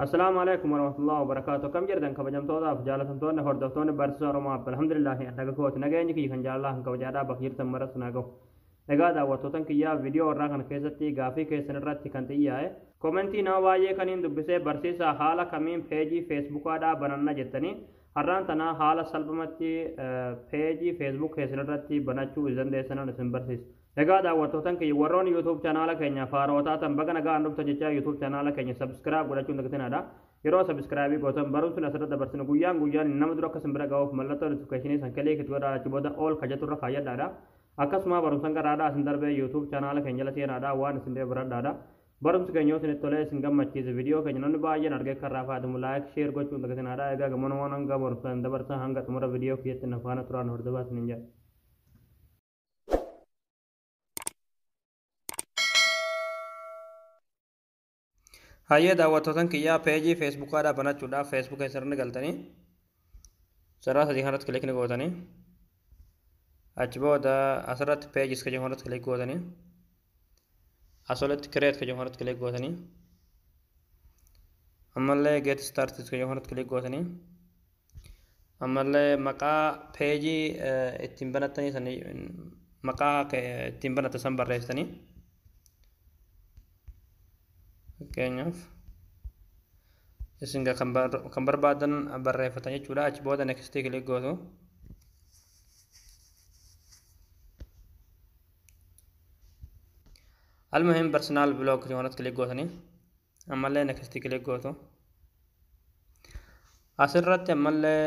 Assalaamu alaikum warahmatullahi wabarakaatu. Akkam jirtan kabajamtootaaf jaalatamtoonni hordoftoonni barsiisa Oromoo Abba? Alhamdulillahi, naga kooti. Nageenyi kiyya kan jaalalaa kan kabajaadhaa bakka jirtan maratti naa gahu. Egaa daawwattootan kiyyaa, viidiyoo irraa kana keessatti gaafii keessan irratti kan xiyyaa'e, komentii nama baay'ee kaniin dubbisee, "Barsiisaa, haala kamiin peejii feesbuukaadhaa bananna?" jettanii, har'aan tanaa haala salphumatti peejii Facebook keessan irratti banachuu dandeessanan isin barsiisa. Egaa daawwattootan kiyya, warroonni YouTube chaanaala keenya faaroo taatan, baga nagaan dhuftan jechaa, YouTube chaanaala keenya subscribe godhachuun dagatinadha. Yeroo subscribe gootan barumsi asirra dabarsinu guyyaan guyyaan nama dura akka isin bira ga'uuf mallattoo notification san click itti godhaa, achi booda all kajaturra kaayyadhaadha. Akkasuma barumsan garaadhaa isin darbee YouTube chaanaala keenya jala seenaadha, waan isin dee baradhaadha. Barumsi keenya yoo isinitti tolee isin gammachiise, viidiyoo keenya namni baay'een argee kan irraa fayyadamu like, share gochuun dagatinadha. Egaa gamoon hanga barumsaan dabarsan hanga xumura viidiyoo kiyyatti na faana turaan hordofaa isiniin jedha. Hayyee daawwattootan kiyyaa, peejii feesbuukaadhaa banachuudhaaf Facebook keessatti galtanii sarara sadii kanarratti click ni gootanii, achi booda asirratti pages ka jedhamu irratti click gootanii, asolitti create ka jedhamu irratti click gootanii, ammallee get started ka jedhamu irratti click gootanii, ammallee maqaa peejii ittiin banattanii sanii, maqaa ittiin banatte san barreessitanii, fakkeenyaaf isin kan barbaadan barreeffatan jechuudha. Achi booda next click gootu. Almuhim, personal blog irratti click gootanii, ammallee next click gootu. Asirratti ammallee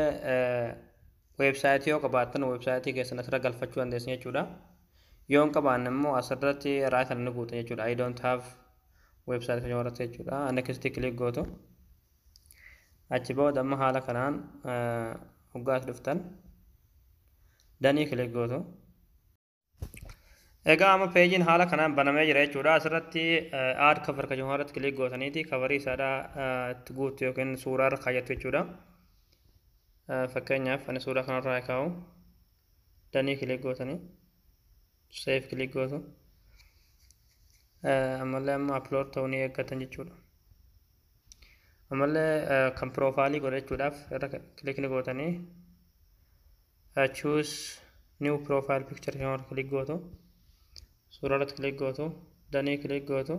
weebsaayitii yoo qabaattan weebsaayitii keessan asirra galfachuu dandeessan jechuudha. Yoo hin qabaanne immoo asirratti right ni guutan jechuudha. "I don't have website" kan irratti jechuudha. Next click gootu. Achi booda amma haala kanaan hoggaas dhuftan done click gootu. Egaa amma peejiin haala kanaan banamee jira jechuudha. Asirratti add cover kan jedhamu irratti click gootaniiti coverii isaadhaa itti guuttu yookiin suuraa irra kaayyattu jechuudha. Fakkeenyaaf ani suuraa kanarraa kaa'u, done click gootanii save click gootu. Ammallee amma upload ta'uu ni eeggatan jechuudha. Ammallee kan piroofaayilii godhachuudhaaf irra click ni gootanii, choose new profile picture kan irra click gootu. Suuraa irratti click gootu, done click gootu,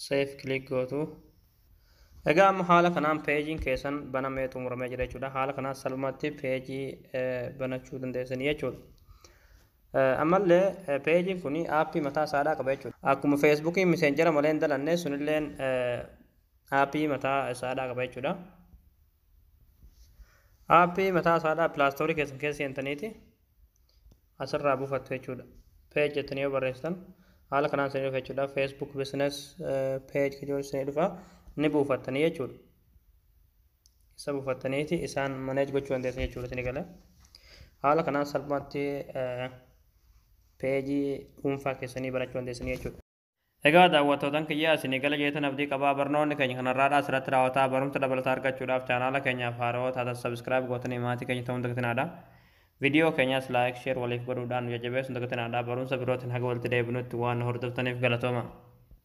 save click gootu. Egaa amma haala kanaan peejiin keessan banamee xumuramee jira jechuudha. Haala kanaan salphumatti peejii banachuu dandeessanii jechuudha. Ammallee peejiin kun aappii mataa isaadhaa qaba jechuudha. Akkuma feesbuukii miseenjera malee hin dalanne, sunilleen aappii mataa isaadhaa qaba jechuudha. Aappii mataa isaadhaa Play Storeii keessan keessa seentaniiti asirraa buufattu jechuudha. Page jettanii yoo barreessitan haala kanaan isinii dhufa jechuudha. Facebook business page kan jedhu isinii dhufa, ni buufattanii jechuudha. Isa buufattaniiti isaan manage gochuu dandeessan jechuudha isinii galee. Haala kanaan salphumatti peejii dhuunfaa keessanii banachuu dandeessanii jechuudha. Egaa daawwattootan kiyyaa, isinii gala jeetan abdii qabaa. Barnoonni keenya kanarraadhaa asirratti raawwataa. Barumsa dabalataa argachuudhaaf chaanaala keenyaaf haarawaa taatan subscribe gootanii maatii keenya ta'uun dagatinaadha. Viidiyoo keenyas like, share waliif godhuudhaan nu jajjabeessuun dagatinaadha. Barumsa birootiin haga walitti deebinutti waan hordoftaniif galatooma.